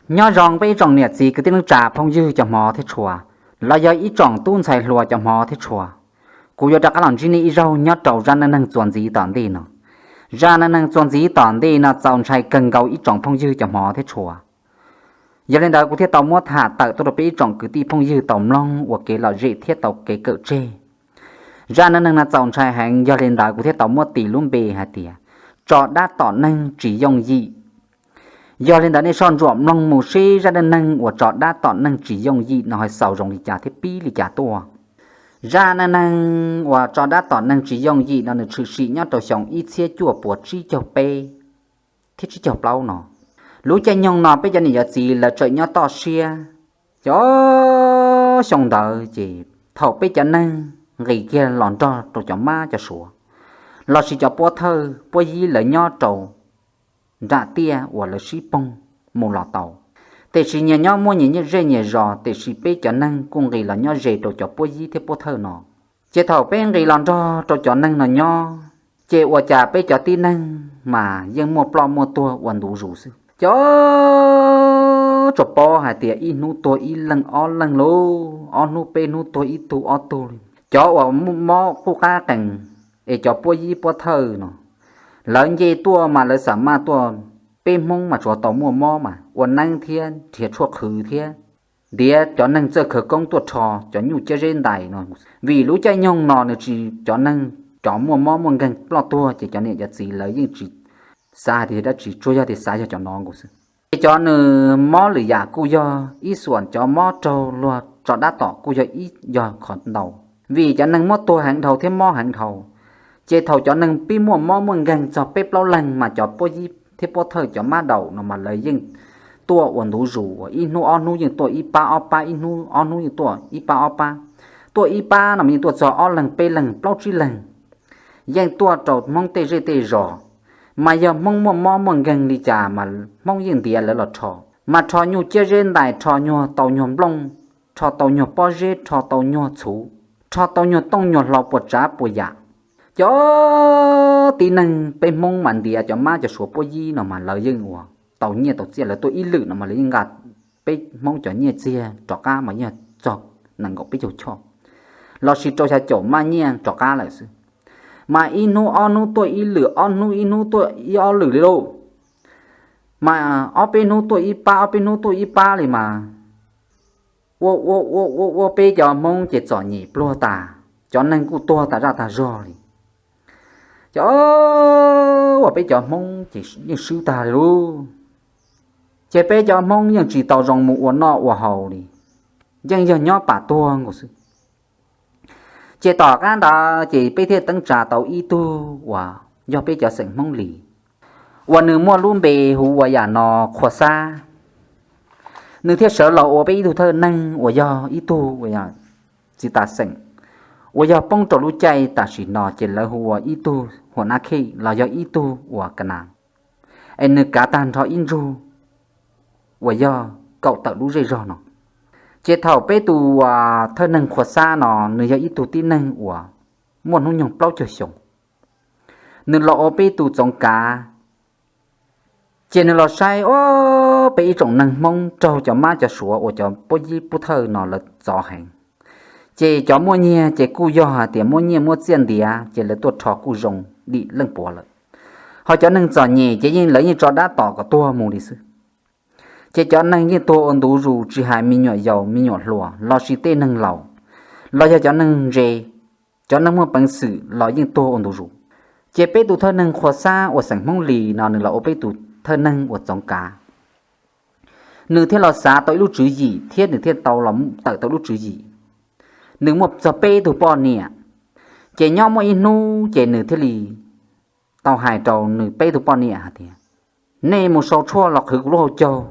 Nyob zoo peb ib tsoom niam txiv kwv tij neej tsa phooj ywg cov hmov thiab tshua, los yog ib tsoom tub ntxhais hluas cov hmov thiab tshua. Kuv yuav rov qab los ntsib nej ib zaug nyob rau zaj neej neeg txuas ntxiv tom ntej no. Zaj neej neeg txuas ntxiv tom ntej no txaus ntshai kawg nkaus ib tsoom phooj ywg cov hmov thiab tshua. Yog li ntawd kuv thiaj tau muab tham tawm tuaj rau peb ib tsoom kwv tij phooj ywg tau mloog ua kev lom zem thiab tau kev kawm tseg. Zaj neej neeg no txaus ntshai heev, yog li ntawd kuv thiaj tau muab tis lub npe hais tias tso dab tom neeg tsis yooj yim. Yog li ntawd nej soj ntsuam mloog mus seb zaj neej neeg uas tso dab tom neeg tsis yooj yim no ho xaus zoo li cas thiab pib li cas tuaj. Zaj neej neeg uas tso dab tom neeg tsis yooj yim no nws tshwm sim nyob rau xyoo ib txhiab cuaj puas tsib caug peb thiab tsib caug plaub no. Lub caij nyoog no peb cov niam cov txiv lawv tseem nyob toj siab. Cov xyoo ntawd ces thaum peb cov neeg nqis kiag los nrog rau cov mab cov suav, lossis cov puab thawj puab yib lawv nyob rau nram tiaj uas lawv sib poog mus los tau, tiam sis nyias nyob muaj nyias zej nyias zos, tiam sis peb cov neeg kuj nqis los nyob ze rau cov puab yib thiab puab thawj no. Ces thaum peb nqis los nrog rau cov neeg no nyob, ces ua cas peb cov tib neeg mas yeej muaj ploj muaj tuag ua ntu zus xwb. Cov tsuas paub hais tias ib hnub tuag ib leeg ob leeg lauj, ob hnub peb hnub tuag ib tug ob tug li. Cov uas mob qub qab qees es cov puab yib puab thawj no, lawv nce tuaj mas lawv xam maj tuaj, peb Hmoob mas tsuas tau muaj mob mas ua neeb thiab nrhiav tshuaj qhwv thiab ntiav cov neeg txawj khawv koob tuaj rho cov nyuj ciab zeb ntais no. Vim lub caij nyoog no nws tsis, cov neeg cov muaj mob muaj nkeeg ploj tuag ces cov niam cov txiv lawv yeej tsis xav hais tias yog dab tsi, tsuas yog tias xav yog cov no nkaus xwb. Ces cov nws mob lwm yam kuj yog ib xuam, cov mob raug luag tso dab tom kuj yog ib, yog qhov ntau. Vim cov neeg muab tuag heev dhau thiab mob heev dhau, ces thaum cov neeg pib muaj mob muaj nkeeg txog peb plaub leeg mas cov puab yib thiab puab thawj cov mab daum no mas lawv yeej tuaj ua ntu zus, uas ib hnub ob hnub yeej tuaj ib pab ob pab, ib hnub ob hnub yeej tuaj ib pab ob pab. Tuaj ib pab no mas yeej tuaj txog ob leeg peb leeg plaub tsib leeg, yeej tuaj rau Hmoob tej zej tej zos. Mas yog Hmoob muaj mob muaj nkeeg li cas mas Hmoob yeej ntiav lawv los rho, mas rho nyuj ciab zeb ntais, rho nyuag tau nyuag nplooj, rho tau nyuag pob zeb, rho tau nyuag txhuv, rho tau nyuag tooj nyuag hlau puas tsav puas yam. Cov tib neeg peb Hmoob mas ntiav cov mab cov suav puab yib no mas lawv yeej ua tau nyiaj tau txiaj, lawv tuaj ib lwm no mas lawv yeej nqa peb Hmoob cov nyiaj txiag rov qab mas yog txog nees nkaum peb caug choj lossis rau xya caum maj nyiaj rov qab lawm xwb. Mas ib hnub ob hnub tuaj ib lwm, ob hnub ib hnub tuaj ib ob lwm li lauj. Mas ob peb hnub tuaj ib pab, ob peb hnub tuaj ib pab li mas ua ua ua ua peb cov Hmoob ces txom nyem pluag tas, cov neeg kuj tuag tas zaj tag zog li. Ces ua peb cov Hmoob ces yeej swb tag li lauj. Ces peb cov Hmoob yeej tsis tau zoo mus ua noj ua haus li, yeej yog nyob pam tuag nkaus xwb. Ces tom qab ntawd ces peb thiaj teeb tsa tau ib tug uas yog peb cov xeem Hmoob Lis, uas nws muaj lub npe hu ua yam no, Qhua Xab. Nws thiaj sawv los ua peb ib tug thawj neeg uas yog ib tug uas yog txiv tas xeem, uas yog poob rau lub caij tam sim no ces lawv hu ua ib tug hua nab khej los yog ib tug uas ka nas, es nws kav tag nrho ib ntsug uas yog kaum tawm lub zej zog no. Ces thaum peb tus thawj neeg Qhua Xab no nws yog ib tug tib neeg uas muaj hnub nyoog plaub caug xyoo, nws los ua peb tus txoov kav. Ces nws los saib, o, peb ib tsoom neeg Hmoob raug cov mab cov suav uas cov puab yib puab thawj no lawv txov heev. Ces cov muaj nyiaj ces kuj yog hais tias muab nyiaj muab txiaj ntiav ces lawv tuaj rho kuj zoo dim leej puav lawm. Ho cov neeg txom nyem ces yeej lawv yeej tso dab tom kom tuag mus li xwb. Ces cov neeg yeej tuag ua ntu zus, tsis hais me nyuam yaus me nyuam hluas lossis tej neeg laus, los yog cov neeg ntse, cov neeg muaj peev xwm los yeej tuag ua ntu zus. Ces peb tus thawj neeg Qhua Xab uas xeem Hmoob Lis no nws los ua peb tus thawj neeg uas txoov kav. Nws thiaj los xav tau ib lub tswv yim thiab nws thiaj tau los tawm tau lub tswv yim. Nws muaj txog peb tug poj niam, ces nyob muaj ib hnub ces nws thiaj li tau hais rau nws peb tug poj niam hais tias, nej mus sau tshuaj los qhwv kuv lub hauv caug.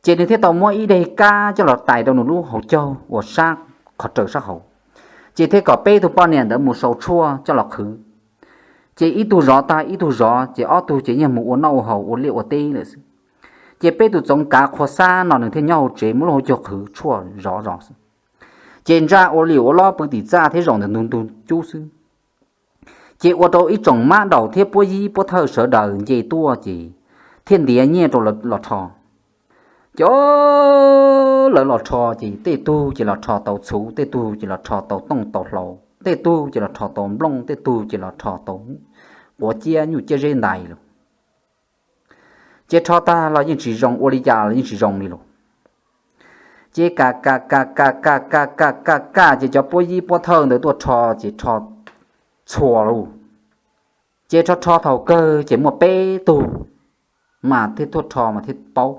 Ces nws thiaj tau muab ib daim kab coj los tais rau nws lub hauv caug uas sab qhov raws sab hauv. Ces thiaj kom peb tug poj niam ntawd mus sau tshuaj coj los qhwv. Ces ib tug zov tag ib tug zov, ces ob tug ces yeej mus ua noj ua haus ua liaj ua teb lawm xwb. Ces peb tus txoov kav Qhua Xab no nws thiaj nyob hauv tsev muab lub hauv caug qhwv tshuaj zov zov xwb. Ces ntsaj ua liam ua lob pw tim txaj thiab zaum ntawm ntug ntug cub xwb. Ces ua rau ib tsoom mab daum thiab puab yib puab thawj sawv daws nce tuaj ces thiaj ntiav nyiaj rau los rho. Ces lawv los rho ces tej tug ces los rho tau txhuv, tej tug ces los rho tau tooj tau hlau, tej tug ces los rho tau nplooj, tej tug ces los rho tau quav ciab nyuj ciab zeb ntais lawm. Ces rho tag los yeej tsis zoo, ua li cas los yeej tsis zoo li lawm. Ces ka ka ka ka ka ka ka ka ka ces cov puab yib puab thawj ntawd tuaj rho ces rho txhua lawm. Ces rho rho thaum kawg ces muaj peb tug mas thiaj tuaj rho mas thiaj paub.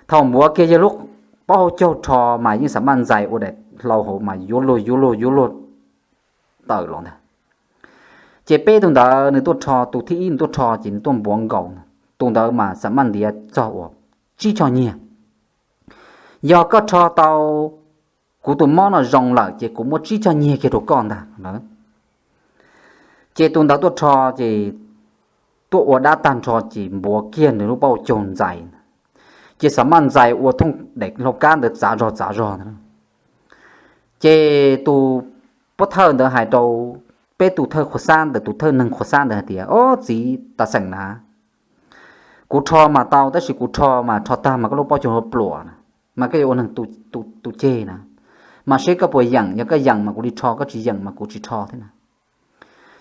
Thaum npuav kiag yawg lub paub hau caug rho mas yeej xam maj ntxais ua daim hlau hauv mas yuav luag yuav luag yuav luag tawm los ntag. Ces peb tug ntawd nws tuaj rho, tus thib ib nws tuaj rho ces nws tuaj npuav nkaus, tus ntawd mas xam maj ntiav txog uas tsib choj nyiag. Yog koj rho tau kuv tus mob no zoo lawm ces kuv muab tsib choj nyiag kiag rau koj ntag. Ces tus ntawd tuaj rho ces tuaj ua dab tag nrho ces npuav kiag nws lub paub caug ntxais, ces xam maj ntxais ua thooj daim hlau kab ntawd txav zog txav zog ntag. Ces tus puab thawj ntawd hais rau peb tus thawj qhua xab ntawd, tus thawj neeg qhua xab ntawd hais tias, Ob, txiv tas xeem na, kuv rho mas tau tab sis kuv rho mas rho tag mas koj lub paub caug pluam na, mas koj yuav ua neeg tu ceg na, mas seb koj puas yeem, yog koj yeem mas kuv li rho, koj tsis yeem mas kuv tsis rho thiab na.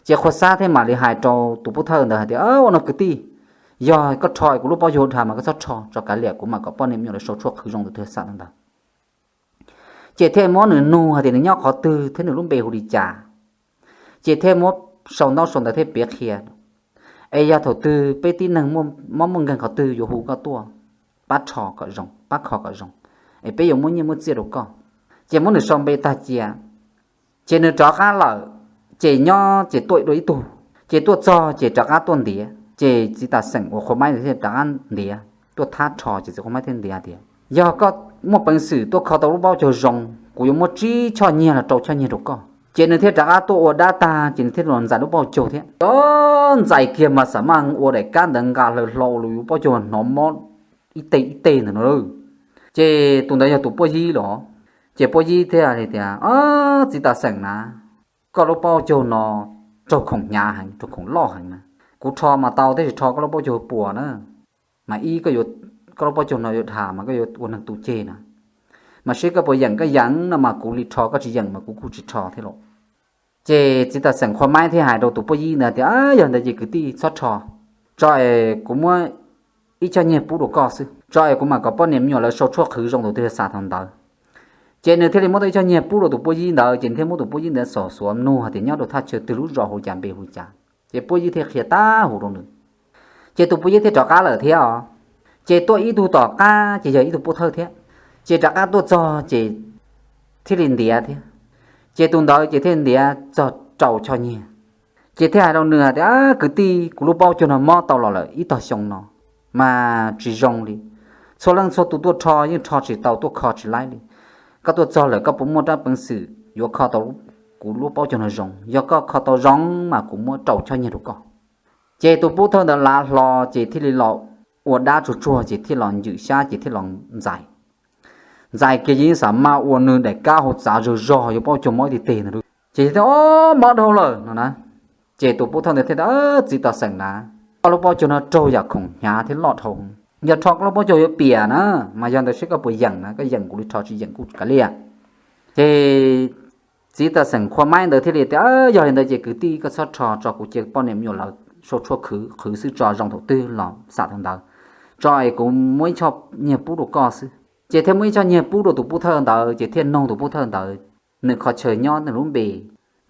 Ces qhua xab thiaj mam li hais rau tus puab thawj ntawd hais tias, Ua no kwv tij, yog koj rho kuv lub paub caug dhas mas koj txhob rho, tso kav liam, kuv mam kom poj niam me nyuam lawv sau tshuaj qhwv zoo tus twg xam tau ntawd. Ces thiaj muab nws nug hais tias nws nyob qhov twg thiab nws lub npe hu li cas. Ces thiaj muab sau ntaub sau ntawv thiab piav qhia, Es yog thaum twg peb tib neeg mob muaj nkeeg qhov twg yuav hu koj tuaj pab rho kom zoo, pab kho kom zoo, es peb yuav muab nyiaj muab txiaj rau koj. Ces muab nws sau npe tag cia, ces nws rov qab lawm. Ces nyob ces tuaj dua ib tug, ces tuaj txog ces rov qab tuaj ntiav, ces txiv tas xeem uas qhua maib ntawd thiaj rov qab ntiav tuaj thab rho, ces txiv qhua maib thiaj ntiav tias, Yog koj muaj peev xwm tuaj kho tau lub paub caug zoo, kuv yuav muab tsib choj nyiag los rau choj nyiag rau koj. Ces nws thiaj rov qab tuaj ua dab tag ces nws thiaj los ntxais lub paub caug thiab. Ntxais kiag mas xam maj ua daim kab ntawd nqa hlaws hlau lub paub caug hnov mob ib teg ib teg ntawd no. Ces tus ntawd yog tus puab yib los, ces puab yib thiaj hais tias, Txiv tas xeem na, koj lub paub caug no raug khoom hnyav heev, raug khoom loj heev na. Kuv rho mas tau tab sis rho koj lub paub caug puas na, mas ib, koj lub paub caug no yuav dhas mas koj yuav ua neeg tu ceg na, mas seb koj puas yeem, koj yeem no mas kuv li rho, koj tsis yeem mas kuv kuj tsis rho thiab los. Ces txiv tas xeem qhua maib thiaj hais rau tus puab yib ntawd tias, Yog ntawd ces kwv tij txhob rho, tso es kuv muab ib choj nyiag pub rau koj xwb, tso es kuv mam kom poj niam me nyuam lawv sau tshuaj qhwv zoo tus twg xam thaum ntawd. Ces nws thiaj li muab tau ib choj nyiag pub rau tus puab yib ntawd, ces nws thiaj muab tus puab yib ntawd xauj xuav nug hais tias nyob rau thaj chaw twg, lub zos hu cas, npe hu cas. Ces puab yib thiaj qhia tag huv rau nws. Ces tus puab yib thiaj rov qab lawm thiab os. Ces tuaj ib tug tom qab ces yog ib tug puab thawj thiab. Ces rov qab tuaj txog ces thiaj li ntiav thiab. Ces tus ntawd ces thiaj ntiav txog rau choj nyiag. Ces thiaj hais rau nws tias, Kwv tij, kuv lub paub caug no mob tau los lawm ib tog xyoo no mas tsis zoo li. Txhua leej txhua tus tuaj rho yeej rho tsis tau, tuaj kho tsis laib li. Koj tuaj txog lawm koj puas muaj rab peev xwm yuav kho tau kuv lub paub caug no zoo? Yog koj kho tau zoo mas kuv muab rau choj nyiag rau koj. Ces tus puab thawj ntawd lav hlo ces thiaj li los ua dab tsuag tsuag ces thiaj los ncwm xyab ces thiaj los ntxais. Ntxais kiag yeej xam maj ua nws daim kab hau txav zog zog yuav paub caug mob ib teg teg ntawd. Ces thiaj, Ob, mob dhau lawm no na. Ces tus puab thawj ntawd thiaj tias, Txiv tas xeem na, koj lub paub caug no raug yam khoom hnyav thiab loj dhau. Yog rho koj lub paub caug yuav piam na, mas yog ntawd seb koj puas yeem na, koj yeem kuv li rho, tsis yeem kuj kav liam. Ces txiv tas xeem qhua maib ntawd thiaj li tias, Yog li ntawd ces kwv tij koj txhob rho, tso kuv cia poj niam me nyuam lawv sau tshuaj qhwv xwb, tso zoo thaum twg los xam thaum ntawd, tso es kuv muab ib choj nyiag pub rau koj xwb. Ces thiaj muab ib choj nyiag pub rau tus puab thawj ntawd, ces thiaj noog tus puab thawj ntawd nws qhov chaw nyob, nws lub npe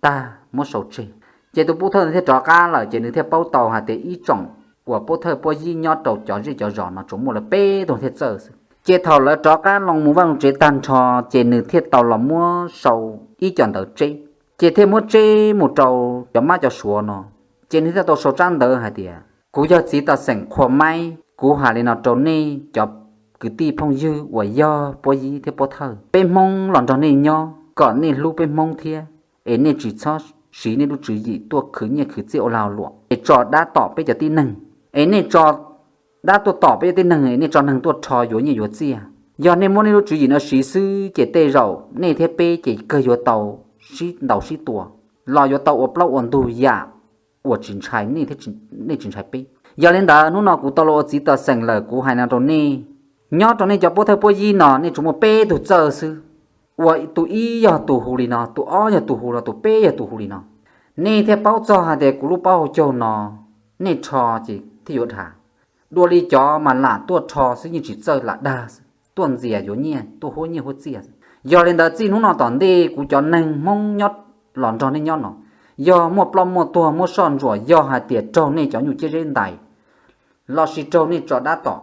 tag muab sau tseg. Ces tus puab thawj ntawd thiaj rov qab lawm, ces nws thiaj paub tau hais tias ib tsoom uas puab thawj puab yib nyob rau cov zej cov zos no tsuas muaj lawv peb tug thiaj txawj xwb. Ces thaum lawv rov qab los mus vaj mus tsev tag nrho, ces nws thiaj tau los muab sau ib co ntawv tseb. Ces thiaj muab tseb mus rau cov mab cov suav no. Ces nws thiaj tau sau tsab ntawv hais tias, Kuv yog txiv tas xeem qhua maib, kuv hais li no rau nej cov kwv tij phooj ywg uas yog puab yib thiab puab thawj, peb Hmoob los nrog nej nyob kom nej hlub peb Hmoob thiab, es nej tsis txhob siv nej lub tswv yim tuaj khwv nyiaj khwv txiaj ua lag luam, es tso dab tom peb cov tib neeg, es nej tso dab tuaj tom peb cov tib neeg, es nej tso neeg tuaj rho yuav nyiaj yuav txiaj. Yog nej muab nej lub tswv yim no siv xwb ces tej zaum nej thiab peb ces kawg yuav tau sib ntaus sib tua, los yuav tau ua plaub ua ntug yam uas tsis ntshai nej thiab nej tsis ntshai peb. Yog li ntawd hnub no kuv tau los ua txiv tas xeem lawm, kuv hais no rau nej, Nyob rau nej cov puab thawj puab yib no nej tsuas muaj peb tug txawj xwb, uas tus ib yog tus hu li no, tus ob yog tus hu no, tus peb yog tus hu li no. Nej thiaj paub txog hais tias kuv lub paub hauv caug no nej rho ces thiaj yuav dhas. Dua li cov mas lam tuaj rho xwb yeej tsis txawj lam dag xwb, tuaj ntxias yuav nyiaj tuaj huab nyiaj huab txiaj. Yog li ntawd txij hnub no tom ntej kuv cov neeg Hmoob nyob los nrog nej nyob no, yog muaj ploj muaj tuag muab soj ntsuam, yog hais tias raug nej cov nyuj ciab zeb ntais lossis raug nej tso dab tom,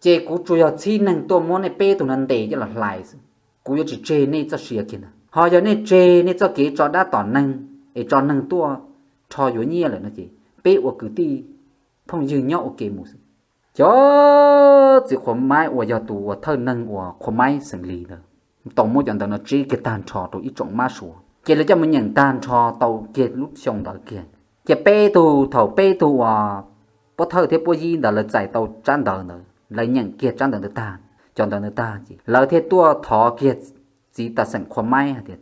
ces kuv tsuas yog txhib neeg tuaj muab nej peb tug no ntes coj los hlais xwb. Kuv yuav tsis tseg nej txoj sia kiag ntag. Ho yog nej tseg nej txoj kev tso dab tom neeg es tso neeg tuaj rho yuav nyiaj lawm no ces peb ua kwv tij phooj ywg nyob ua ke mus xwb. Cov txiv Qhua Maib uas yog tus uas thawj neeg uas Qhua Maib xeem Lis ntawd tau muab cov ntawd no tseb kiag tag nrho rau ib tsoom mab sua, ces lawv coj mus nyeem tag nrho tau kiag lub xyoo ntawd kiag. Ces peb tug, thaum peb tug uas puab thawj thiab puab yib ntawd lawv txais tau tsab ntawv ntawd, lawv nyeem kiag tsab ntawv ntawd tag, cov ntawv ntawd tag ces lawv thiaj tuaj thov kiag txiv tas xeem Qhua Maib hais tias,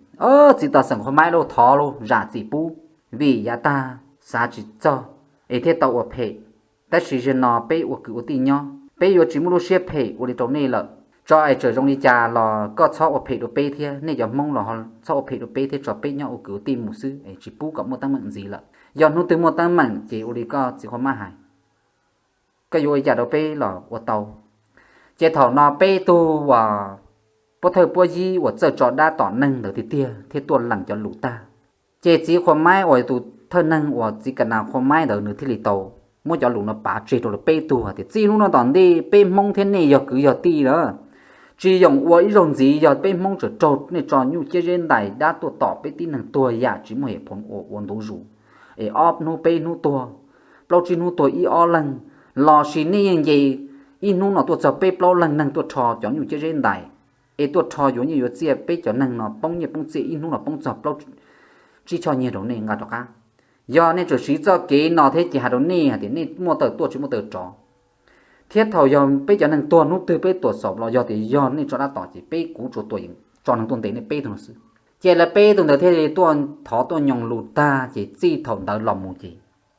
Txiv tas xeem Qhua Maib lauj, thov lauj, zam txim pub, vim yav tag xav tsis txog es thiaj tau ua phem, tab sis zaum no peb ua kwv ua tij nyob, peb yuav tsis muaj lub siab phem ua li rau nej lawm. Tso es txawm zoo li cas los koj txhob ua phem rau peb thiab, nej cov Hmoob los txhob ua phem rau peb thiab, tso peb nyob ua kwv ua tij mus xwb es tsis pub kom muaj teeb meem ntxiv lawm. Yog hnub twg muaj teeb meem ces ua li koj txiv Qhua Maib hais, koj yuav ua li cas rau peb los ua tau. Ces thaum no peb tug uas puab thawj puab yib uas txawj tso dab tom neeg ntawd tiag tiag thiaj tuaj lees cov lus tag. Ces txiv Qhua Maib uas tus thawj neeg uas txiv Ka Nas Qhua Maib ntawd nws thiaj li tau muab cov lus no pav tseg rau lawv peb tug hais tias, Txij hnub no tom ntej peb Hmoob thiab nej yog kwv yog tij lawm. Tsis yoom ua ib zaug ntxiv yog peb Hmoob tseem raug nej tso nyuj ciab zeb ntais dab tuaj tom peb tib neeg tuag yam tsis muaj hem phoom uas ua ntu zus, es ob hnub peb hnub tuag, plaub tsib hnub tuag ib ob leeg, lossis nej yeej nce ib hnub no tuaj txog peb plaub leeg neeg tuaj rho cov nyuj ciab zeb ntais, es tuaj rho yuav nyiaj yuav txiaj, peb cov neeg no poob nyiaj poob txiaj ib hnub no poob txog plaub tsib choj nyiaj rau nej nqa rov qab. Yog nej tseem siv txoj kev no thiab ces hais rau nej hais tias nej muaj taw tuaj tsis muaj taw rov. Thiab thaum yog peb cov neeg tuag hnub twg peb tuam xaum los yog tias yog nej tso dab tom ces peb kuv tsuas tuam yeem tso neeg tuaj ntes nej peb tug no xwb. Ces lawv peb tug ntawd thiaj li tuaj thov tuaj nyoos lus tag ces txij thaum ntawd los mus ces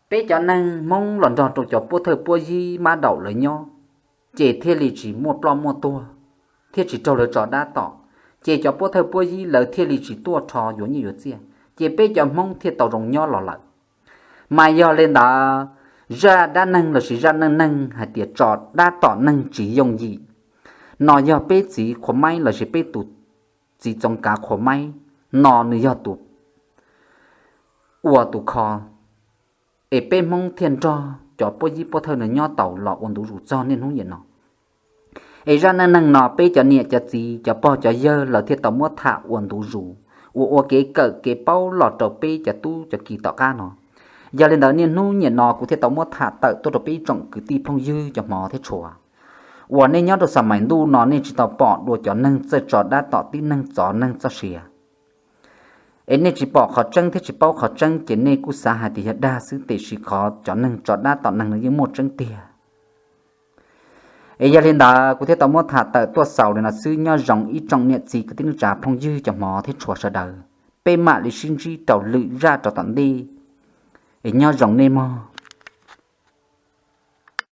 peb cov neeg Hmoob los nrog rau cov puab thawj puab yib mab daum lawv nyob, ces thiaj li tsis muaj ploj muaj tuag, thiaj tsis raug lawv tso dab tom. Ces cov puab thawj puab yib lawv thiaj li tsis tuaj rho yuav nyiaj yuav txiaj, ces peb cov Hmoob thiaj tau zoo nyob los lawm. Mas yog li ntawd, zaj dab neeg lossis zaj neej neeg hais tias tso dab tom neeg tsis yooj yim no yog peb txiv Qhua Maib lossis peb tus txiv Txoov Kav Qhua Maib no nws yog tus ua tus kho, es peb Hmoob thiaj nrog cov puab yib puab thawj no nyob taus los ua ntu zus txog niaj hnub niam no. Es zaj neej neeg no peb cov niam cov txiv cov pog cov yawg lawv thiaj tau muab tham ua ntu zus, ua ua kev kawm kev paub los rau peb cov tub cov ki tom qab no. Yog li ntawd niaj hnub niam no kuv thiaj tau muab tham tawm tuaj rau peb tsoom kwv tij phooj ywg cov hmov thiab tshua uas nej nyob rau xam mais ntuj no nej tsis tau pom dua cov neeg txawj tso dab tom tib neeg txov neeg txoj sia. Es nej tsis pom qhov tseeb thiab tsis paub qhov tseeb ces nej kuj xav hais tias yog dag xwb, tiam sis qhov cov neeg tso dab tom neeg no yeej muaj tseeb tiag. Es yog li ntawd kuv thiaj tau muab tham tawm tuaj xaus li no xwb. Nyob zoo ib tsoom niam txiv kwv tij neej tsa phooj ywg cov hmov thiab tshua sawv daws, peb mam li sib ntsib rau lwm zaj rau tom ntej. Es nyob zoo nej mog.